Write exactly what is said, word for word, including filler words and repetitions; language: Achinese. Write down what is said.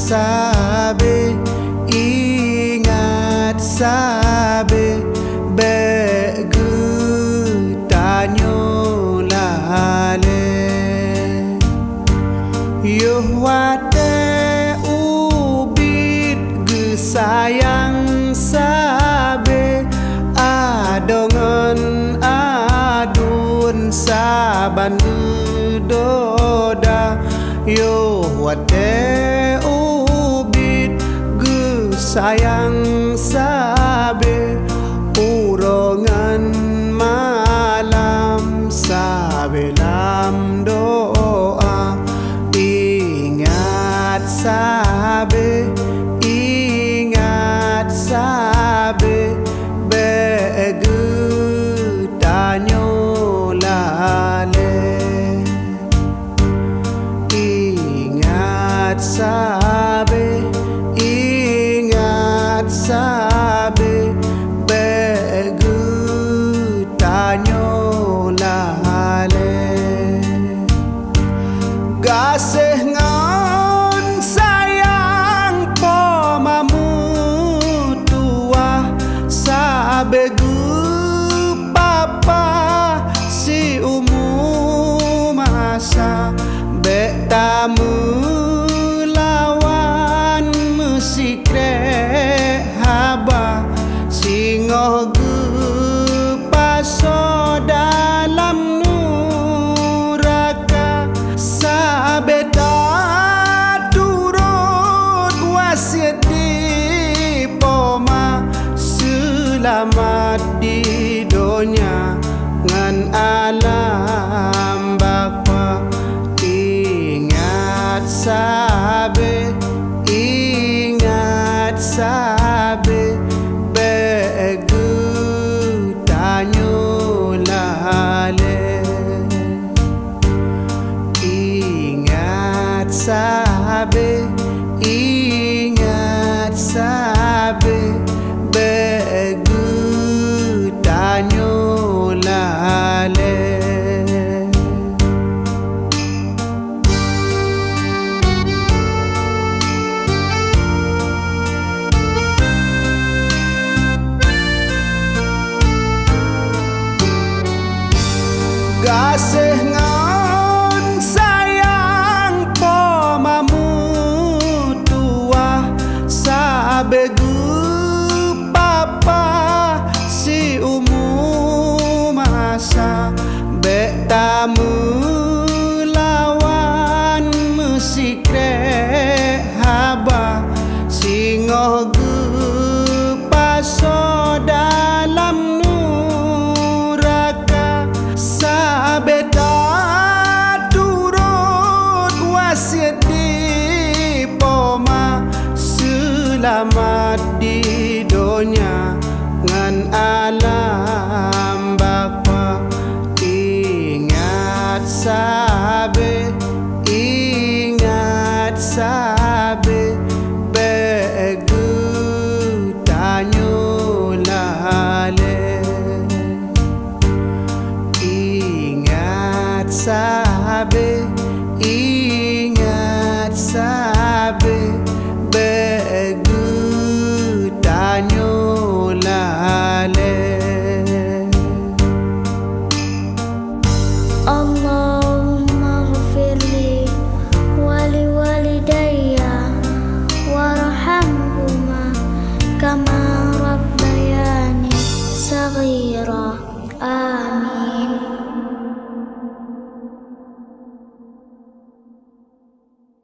sabe, ingat sabe, bék geutanyoe lalée. Yoh watée ubit geusayang sabe, adoe ngon aduen saban geudoda. Yoh watée ubit geusayang sabe, uroe ngon malam sabe lam doa. Ingat sabe, ingat sabe, bék geutanyoe lalée. Ingat sabe, ingat sabe, bék geutanyoe lalée. Gaséh ngon sayang po ma meutuwah, sabe geupapa siumu masa. Bék tameulawan meusikrek haba, singoh geupasoe dalam nuraka. Sabe taturot wasiet di poma, seulamat di donya ngon alam bak Ingat sabe, ingat sabe, bék geutanyoe lalée. Ingat sabe, ingat sabe, bék geutanyoe lalée. Gaséh ngon sayang po ma meutuwah, sabe geupapa siumu masa. Bék tameulawan meusikrek haba, singoh geupasoe dalam nuraka. Sabe taturot wasiet di poma, seulamat di donya ngon alam bak Ingat sabe, ingat sabe, bék geutanyoe lalée. Ingat sabe.